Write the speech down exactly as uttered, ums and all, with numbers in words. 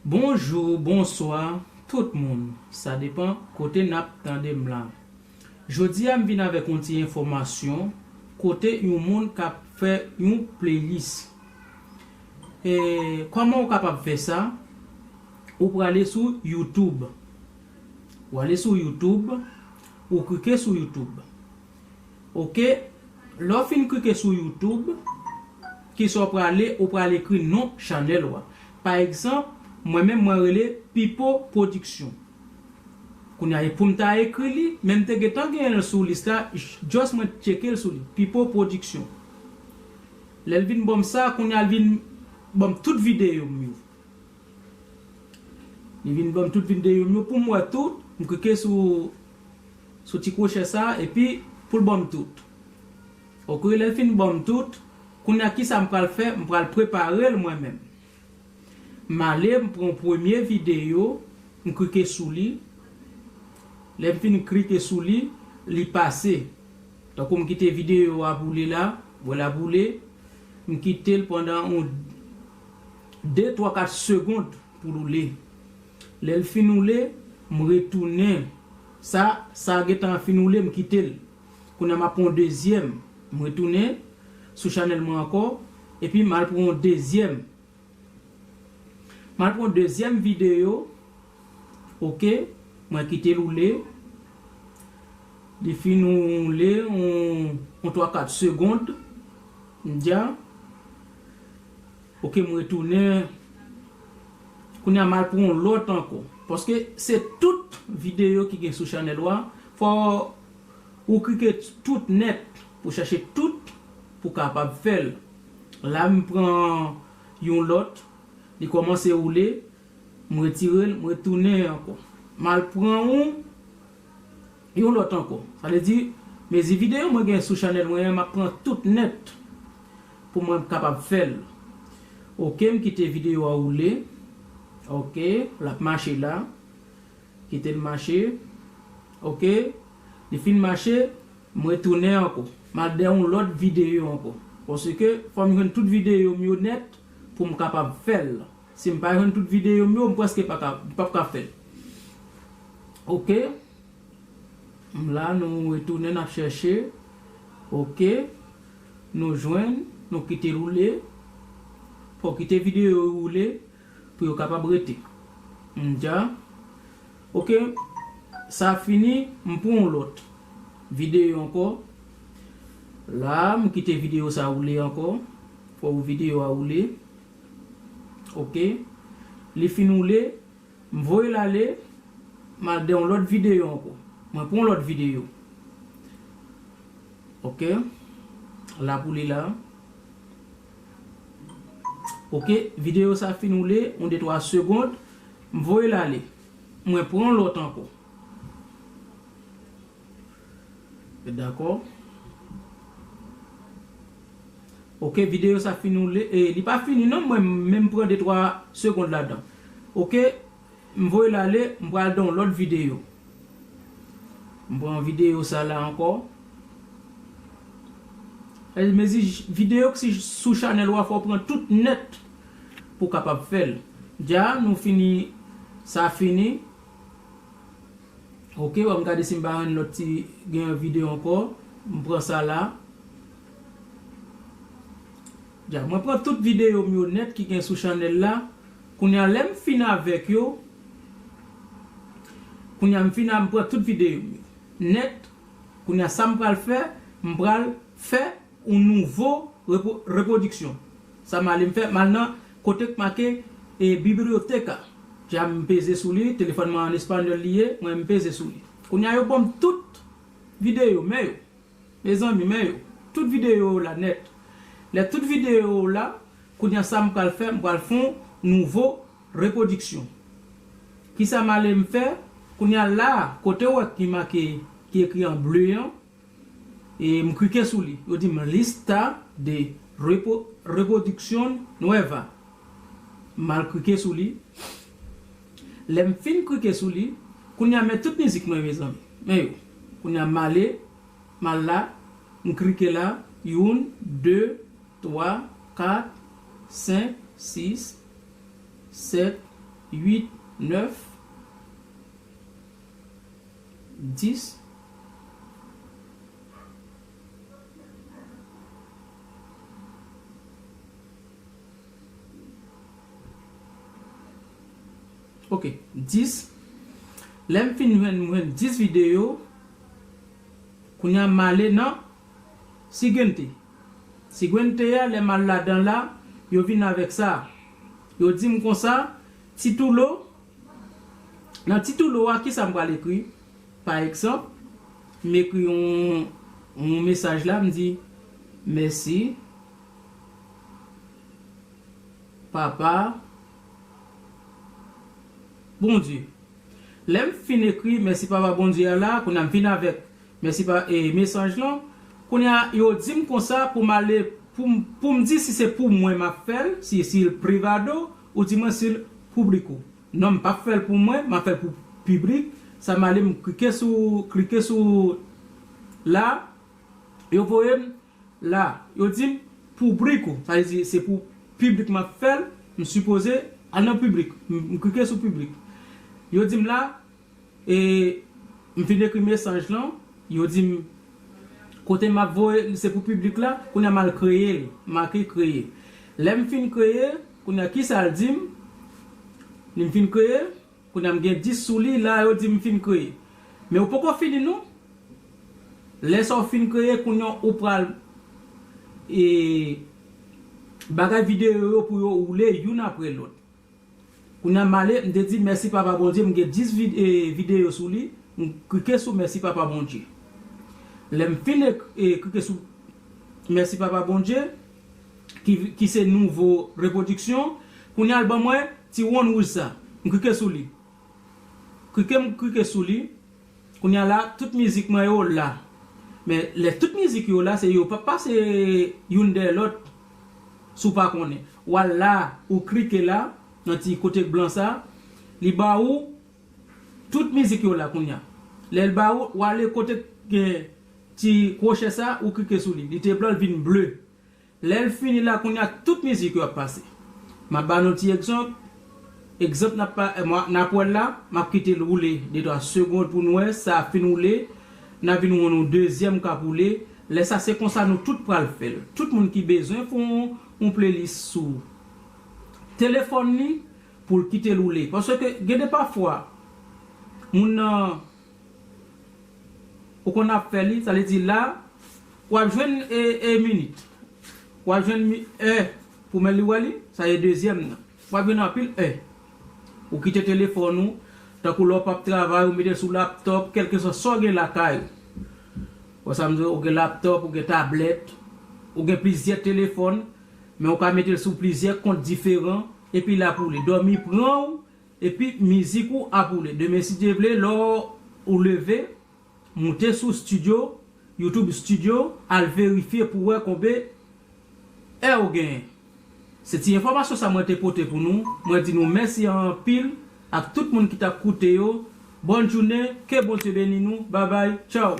Bonjou, bonswa, tout moun. Sa depan kote n ap tande m la. Jodi a, m vin avèk yon ti enfòmasyon kote yon moun k ap fè yon playlist. E kòman ou kapab fè sa? Ou prale sou YouTube. Ou ale sou YouTube, ou klike sou YouTube. Oke, lè w fin klike sou YouTube, kisa w prale, ou prale ekri non chanèl ou a. Pa egzanp, mwen menm mwen rele Pipo Production. Kounye a, e pou m ta ekri li, men m te gentan genyen l sou lis la, just mwen tcheke l sou li, Pipo Production. Lè l vin ban m sa, kounye a l vin ban m tout videyo m yo. Li vin ban m tout videyo m yo pou m wè tout, m klike sou, sou ti kwochè sa, epi pou l ban m tout. Oke, lè l fin ban m tout, kounye a kisa m pral fè? M pral prepare l mwen menm. M ale, m pran premye videyo, m klike sou li. Lè m fin klike sou li, li pase. Tankou m kite videyo a boule la, wè l ap boule, m kite l pandan yon de, twa, kat segond pou l woule. Lè l fin woule, m retounen. Sa, sa gentan fin woule, m kite l. Kounye a m ap pran yon dezyèm. M retounen sou chanèl mwen ankò, epi m al pran yon dezyèm. M al pran dezyèm videyo. Oke, mwen kite l woule. Li fin woule yon, yon twa, kat segond. M di a. Oke, m retounen. Kounye a, m al pran yon lòt ankò. Paske se tout videyo ki gen sou chanèl ou a. Fò ou klike tout nèt pou chache tout pou kapab fè l. La, m pran yon lòt. Li kòmanse woule. M retire l, m retounen ankò. M al pran yon, yon lòt ankò. Sa vle di, mezi videyo mwen gen sou chanèl mwen an, m ap pran tout nèt pou mwen kapab fè l. Oke, m kite videyo a woule. Oke, l ap mache la. Kite l mache. Oke, li fin mache, m retounen ankò. M al dèyè yon lòt videyo ankò. Paske fò m jwenn tout videyo m yo nèt pou m kapab fè l. Si m pa jwenn tout videyo m yo, m prèske pa ka, m p ap ka fè l. Oke. M la, nou retounen, n ap chèche. Oke. Nou jwenn, nou kite l woule. Fò w kite videyo yo woule pou yo kapab rete. M di a. Oke. Sa fini, m pran yon lòt videyo ankò. La, m kite videyo sa woule ankò. Fò videyo a woule. Oke. Li fin woule, m voye l ale, m al dèyè yon lòt videyo ankò. Mwen pran yon lòt videyo. Oke. La pou li la. Oke, videyo sa fin woule, yon de twa segond, m voye l ale. Mwen pran yon lòt ankò. Dakò. Oke, videyo sa fin woule. E, li pa fini non, mwen menm pran de twa segond ladan. Oke, m voye l ale, m pral dan yon lòt videyo. M pran videyo sa la ankò. E, mezi j-, videyo ki si-, sou chanèl ou a, fò w pran tout nèt pou w kapab fè l. Dja, nou fini, sa fini. Oke, ban m gade si m pa jwenn lòt ti gen yon videyo ankò. M pran sa la. Dja, mwen pran tout videyo m yo nèt ki gen sou chanèl la. Kounye a, lè m fin avèk yo, kounye a, m fin a, m pran tout videyo m yo nèt. Kounye a, sa m pral fè, m pral fè yon nouvo repo-, repwodiksyon. Sa m ale m fè, m al nan kote k make, e, bibliyoteka. Dja m peze sou li, telefòn mwen an espanyòl li ye, mwen m peze sou li. Kounye a yo ban m tout videyo, men yo. Mezanmi, men yo. Tout videyo yo la nèt. Lè tout videyo yo la, kounye a sa m pral fè, m pral fè yon nouvo repwodiksyon. Kisa m ale m fè? Kounye a la, kote w wè ki make, ki ekri an ble an, e m klike sou li. Yo di m lista de repo-, reproducción nueva. M al klike sou li. Lè m fin klike sou li, kounye a men tout mizik mwen, mezanmi. Men yo. Kounye a m ale, m al la, m klike la, youn, de, twa, kat, senk, sis, sèt, uit, nèf, dis. Ok, dis. Lè m fin jwenn, m jwenn dis videyo, kounye a m ale nan Siguiente. Siguiente a, lè m al ladan la, yo vin avèk sa. Yo di m konsa, titulo, nan titulo a, kisa m pral ekri? Pa egzanp, m ekri yon, yon mesaj la, m di, mèsi, Papa Bondye. Lè m fin ekri mèsi Papa Bondye a la, kounye a m vin avèk mèsi pa, e, mesaj lan. Kounye a, yo di m konsa pou m ale, pou m, pou m di si se pou mwen m ap fè l, si, si l privado, ou di mwen si l publiko. Non, m p ap fè l pou mwen, m ap fè l pou piblik. Sa m ale, m klike sou, klike sou la, yo voye m la, yo di m pibliko, sa vle di se pou piblik m ap fè l, m sipoze al nan piblik. M, m klike sou piblik. Yo di m la, e m fin ekri mesaj lan, yo di m kote m ap voye, se pou piblik la, kounye a m al kreye l, make kreye. Lè m fin kreye, kounye a kisa l di m? Lè m fin kreye, kounye a m gen dis sou li, la yo di m fin kreye. Men ou poko fini non. Lè sa w fin kreye, kounye a ou pral, e, bagay videyo yo pou yo woule youn apre lòt. Kounye a m ale, m te di mèsi Papa Bondye, m gen dis vid-, e, videyo sou li, m klike sou mèsi Papa Bondye. Lè m fin ek-, e, klike sou mèsi Papa Bondye, ki, ki se nouvo repwodiksyon, kounye a l ban mwen ti wonn wouj sa. M klike sou li. Klike, m klike sou li. Kounye a la, tout mizik mwen yo la. Men lè tout mizik yo la, se yo p ap pase youn dèyè lòt, si w pa konnen. W al la, ou klike la, nan ti kote blan sa, li ba ou tout mizik yo la kounye a. Lè l ba ou, w ale kote gen ti kwochè sa, ou klike sou li. Li te blan, l vin ble. Lè l fini la, kounye a tout mizik yo ap pase. M ap ba nou ti egzanp. Egzanp, n ap pa, n ap wè l la, m ap kite l woule de twa segonn pou nou wè, sa ap fin woule, n ap vin wè yon dezyèm k ap woule. Lè sa, se konsa nou tout pral fè l. Tout moun ki bezwen fè yon, yon playlist sou telefòn li pou l kite l woule. Paske gen de pafwa, moun nan ou konn ap fè li, sa vle di la, w ap jwenn e, e minit. W ap jwenn mi, è, pou men li wè li, sa e dezyèm nan. W ap jwenn anpil è. Ou kite telefòn ou, tankou lè w p ap travay, ou mete l sou laptòp, kèlkeswa sa w gen lakay ou. Wè sa m di, ou gen laptòp, ou gen tablèt, ou gen plizyè telefòn, men ou ka mete l sou plizyè kont diferan, epi l ap woule. Dòmi pran w, epi mizik ou ap woule. Demen, si Dye vle, lè w leve, moute sou Studio, YouTube Studio, al verifye pou wè konbe è ou genyen. Se ti enfòmasyon sa mwen te pote pou nou. Mwen di nou mèsi anpil ak tout moun ki t ap koute yo. Bòn jounen, ke Bondye beni nou. Babay, tchaw.